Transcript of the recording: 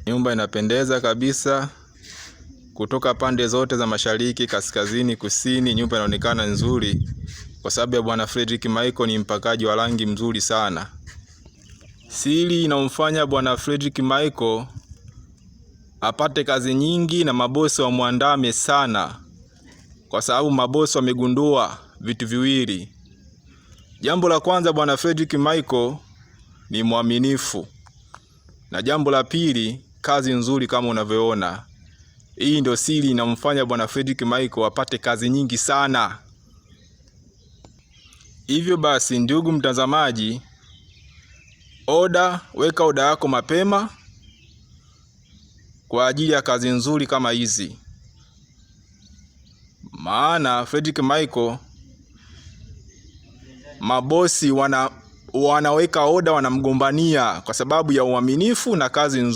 Nyumba inapendeza kabisa kutoka pande zote za mashariki, kaskazini, kusini. Nyumba inaonekana nzuri kwa sababu ya bwana Fredrick Michael ni mpakaji wa rangi mzuri sana. Siri inamfanya bwana Fredrick Michael apate kazi nyingi na mabosi wamwandame sana, kwa sababu mabosi wamegundua vitu viwili. Jambo la kwanza, bwana Fredrick Michael ni mwaminifu, na jambo la pili, kazi nzuri kama unavyoona. Hii ndio siri inamfanya bwana Fredrick Michael apate kazi nyingi sana. Hivyo basi, ndugu mtazamaji, oda, weka oda yako mapema kwa ajili ya kazi nzuri kama hizi, maana Fredrick Michael mabosi wanaweka oda, wanamgombania kwa sababu ya uaminifu na kazi nzuri.